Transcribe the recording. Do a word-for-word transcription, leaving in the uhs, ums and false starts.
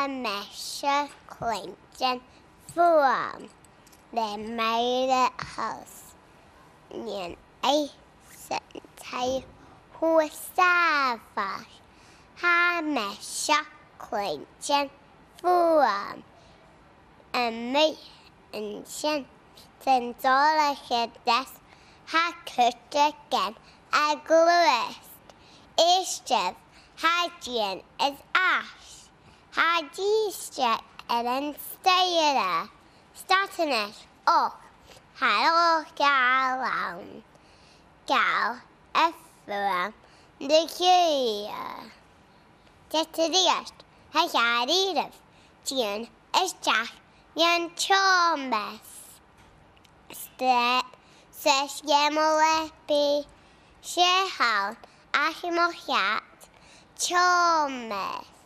mise a' cluinntinn fuaim le Màiri House. Nì i sin an taigh shuas sa bhaile. Tha mise a' cluinntinn fuaim. Am bi an sin san dòigh a' deas, tha cuideigin a' gluasad. Èistibh, tha Dian is Ash. Tha dithis air an staidhre. Stad a-nis, och, tha an geall ann. Gabh am fuaim do ghuidhe. Tha e a' tighinn a-rithist, tha e a' tighinn a-steach dhan t-seòmar. Stad, 's e sgeama leabaidh, 's e a th' ann, ach mo cheart, seòmar.